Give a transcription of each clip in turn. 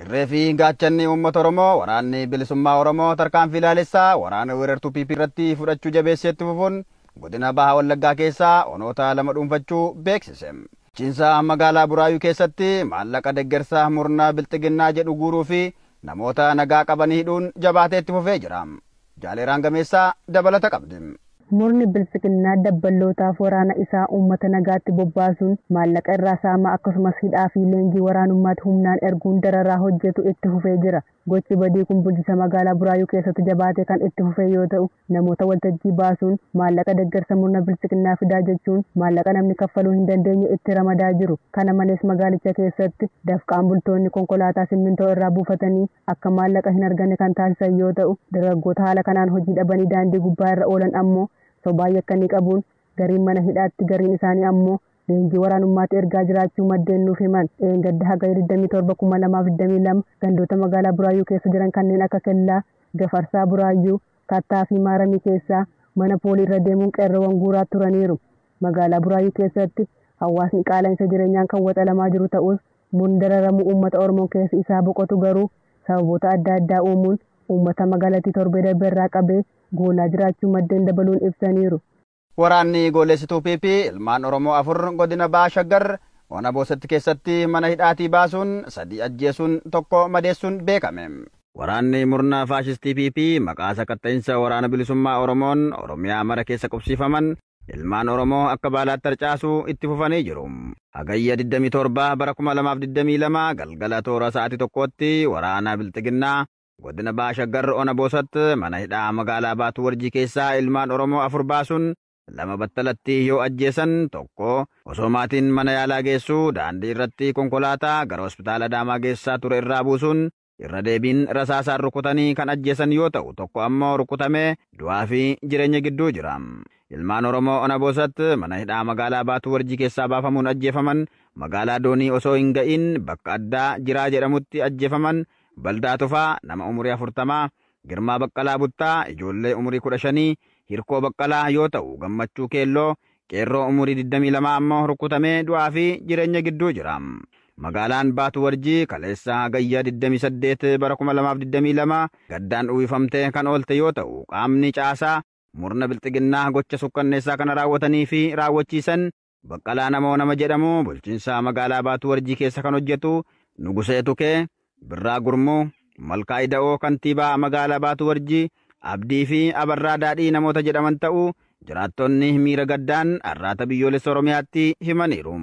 Irree fi gaachanni uummata Oromoo waraanni bilisummaa Oromoo tarkaanfii laalessaa waraana weerartuu PP irratti fudhachuu jabeesseetti fufuun godina Baha Wallaggaa keessaa onoota 2 dhuunfachuu beeksise. Bulchiinsa magaalaa Buraayyuu keessatti maallaqa deeggarsa murnaa bilxiginnaa jedhu guuruu fi namoota nagaa qabanii hidhuun jabaatee itti fufee jira. Jaaleeraan Gameessaa dabalata qabdi. Murni bilxiginnaa dabballootaaf waraana isaa uummata nagaatti bobbaasuun maallaqa irraa saamaa akkasumas hidhaa fi leenjii waraanummaatti humnaan erguun dararaa hojjetu itti fufee jira. Gochi badii kun bulchiinsa magaalaa Buraayyuu keessatti jabaatee kan itti fufee yoo ta'u, namoota waltajjii baasuun maallaqa deeggarsa murna bilxiginnaa fidaa jechuun maallaqa namni kaffaluu hin dandeenye itti ramadaa jiru. Kana malees magaalicha keessatti dafqaan bultoonni konkolaataa simmintoo irraa buufatanii akka maallaqa hin arganne kan taasisan yoo ta'u, dargaggoota haala kanaan hojii dhabanii daandii gubbaa irra oolan ammoo sobaa yakkanii qabuun gariin mana hidhaatti gariin isaanii ammoo leenjii waraanummaatti ergaa jiraachuu maddeen nuuf himan. Dheengadda hagayya 27,2022 gandoota magaalaa Buraayyuu keessa jiran kanneen akka Kellaa, Gafarsaa Buraayyuu, Kattaa fi Maaramii keessaa mana poolii irra deemuun qeerroowwan guuraa turaniiru. Magaalaa Buraayyuu keessatti hawaasni qaala'insa jireenyaan kan waxalamaa jiru ta'us murni dararamuu uummata Oromoo keessi isaa boqotu garuu sababoota adda addaa uumuun uummata magaalattii torbee darbe irraa qabee goolaa jiraachuu maddeen dabaluun ibsaniiru. Waraanni goolessituu PP ilmaan Oromoo 4 godina Baha Shaggar ona Boosatti keessatti mana hidhaatii baasuun 3 ajjeesuun 1 madeessuun beekame. Waraanni murna faashistii PP maqaa sakatta'insa waraana bilisummaa Oromoon Oromiyaa mara keessa qubsiifaman ilmaan Oromoo akka baalaatti harcaasuu itti fufanii jiru. Hagayya 27 bara 2022 galgala toora sa'aatii 1tti waraana bilxiginnaa godina Baha Shaggar ona Boosatti mana hidhaa magaalaa Baatuu Warjii keessaa ilmaan Oromoo 4 baasuun 2 battalatti yoo ajjeesan 1 osoo maatiin mana yaalaa geessuu daandii irratti konkolaataa gara hospitaala Adaamaa geessaa ture irraa buusuun irra deebiin rasaasaan rukutanii kan ajjeesan yoo ta'u 1 ammoo rukutamee du'aa fi jireenya gidduu jira. Ilmaan Oromoo ona Boosatti mana hidhaa magaalaa Baatuu Warjii keessaa baafamuun ajjeefaman magaalaa Doonii osoo hin ga'in bakka addaa Jiraa jedhamutti ajjeefaman Baldaa Tufaa nama umurii 40, Girmaa Baqqalaa Buttaa ijoollee umurii 15, Hirkoo Baqqalaa yoo ta'u Gammachuu Keelloo qeerroo umurii 22 ammoo rukutamee du'aa fi jireenya gidduu jira. Magaalaan Baatuu Warjii kaleessa hagayya 28 bara 2022 gaddaan uwwifamtee kan oolte yoo ta'u qaamni caasaa murna bilxiginnaa gocha sukkanneessaa kana raawwatanii fi raawwachiisan Baqqalaa namoo nama jedhamu bulchiinsa magaalaa Baatuu Warjii keessa kan hojjetu Nugusee Tukee, Birraa Gurmuu, Malkaa Ida'oo kantiibaa magaalaa Baatuu Warjii, Abdii fi Abarraa Daadhii namoota jedhaman ta'uu jiraattonni miira gaddaan arraata biyyoolessa Oromiyaatti himaniiru.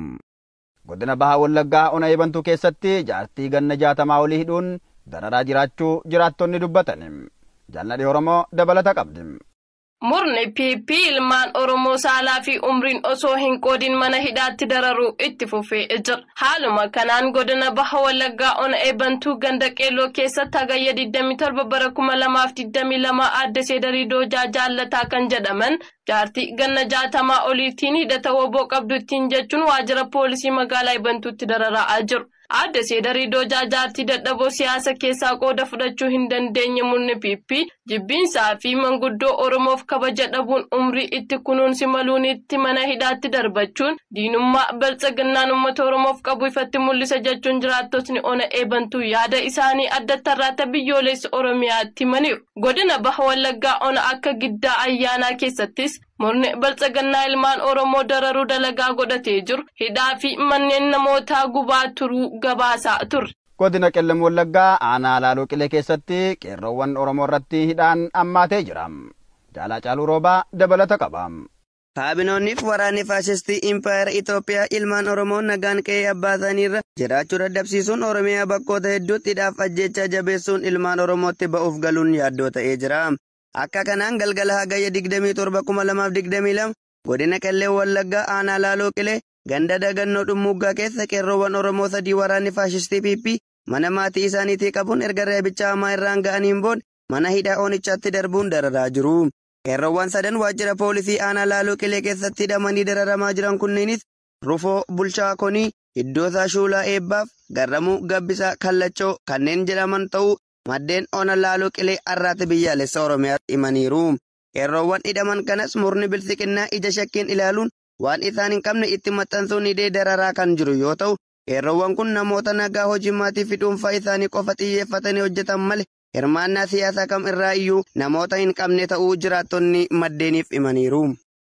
Godina Baha Wallaggaa ona Eebantuu keessatti jaartii ganna 60 olii hidhuun dararaa jiraachuu jiraattonni dubbatan. Jaalladhi Oromoo dabalata qabdi. Murni PP ilmaan Oromoo saalaa fi umriin osoo hin qoodin mana hidhaatti dararuu itti fufee jira. Haaluma kanaan godina Baha Wallaggaa ona Eebantuu ganda Qeelloo keessatti hagayya 27 bara 2022 aadde Seedarii Doojaa Jaallataa kan jedhaman jaartii ganna 60 oliitiin hidhata woboo qabdu ittiin jechuun waajjira poolisii magaalaa Eebantuutti dararaa jiru. Aadde Seedarii Doojaa jaartii dadhaboo siyaasa keessaa qooda fudhachuu hin dandeenye murni PP jibbiinsaa fi manguddoo Oromoof kabaja dhabuun umrii itti kunuunsi maluun itti mana hidhaatti darbachuun diinummaa bilxiginnaan uummata Oromoof qabu ifatti mul'isa jechuun jiraattotni ona Eebantuu yaada isaanii addatti arraata biyyoolessa Oromiyaatti himaniiru. Godina Baha Wallaggaa ona akka Giddaa Ayyaanaa keessattis murni bilxiginnaa ilmaan Oromoo dararuu dalagaa godhatee jiru hidhaa fi manneen namootaa gubaa turuu gabaasaa turre. Godina Qellem Wallaggaa aanaa Laaloo Qilee keessatti qeerroowwan Oromoo irratti hidhaan ammaatee jira. Jaalaa Caaluu Roobaa dabalata qaba. Kaabinoonniif waraanni faashistii Impaayera Itoophiyaa ilmaan Oromoo nagaan qe'ee abbaa isaaniirra jiraachuu dadhabsiisuun Oromiyaa bakkoota hedduutti hidhaaf ajjeechaa jabeessuun ilmaan Oromootti ba'uuf galuun yaaddoo ta'ee jira. Akka kanaan galgala hagayya 27,2022 godina Qellem Wallaggaa aanaa Laaloo Qilee ganda Dagannoo Dhummuuggaa keessa qeerroowwan Oromoo 3 waraanni faashistii PP mana maatii isaaniitii qabuun erga reebicha hamaa irraan ga'aniin booda mana hidhaa oonichaatti darbuun dararaa jiru. Qeerroowwan 3 waajjira poolisii aanaa Laaloo Qilee keessatti hidhamanii dararamaa jiran kunneenis Rufoo Bulchaa Konii, Iddoosaa Shuulaa Eebbaaf, Garramuu Gabbisaa Kallachoo kanneen jedhaman ta'uu maddeen ona Laaloo Qilee arraata biyyaalessa Oromiyaa himaniiru. Qeerroowwan hidhaman kanas murni bilxiginnaa ija shakkiin ilaaluun waan isaan hin qabne itti maxxansuun hidhee dararaa kan jiru yoo ta'u, Qeerroowwan kun namoota nagaa hojii maatii fi dhuunfaa isaanii qofa xiyyeeffatanii hojjetan malee hirmaannaa siyaasaa kam irraa iyyuu namoota hin qabne ta'uu jiraattonni maddeeniif himaniiru.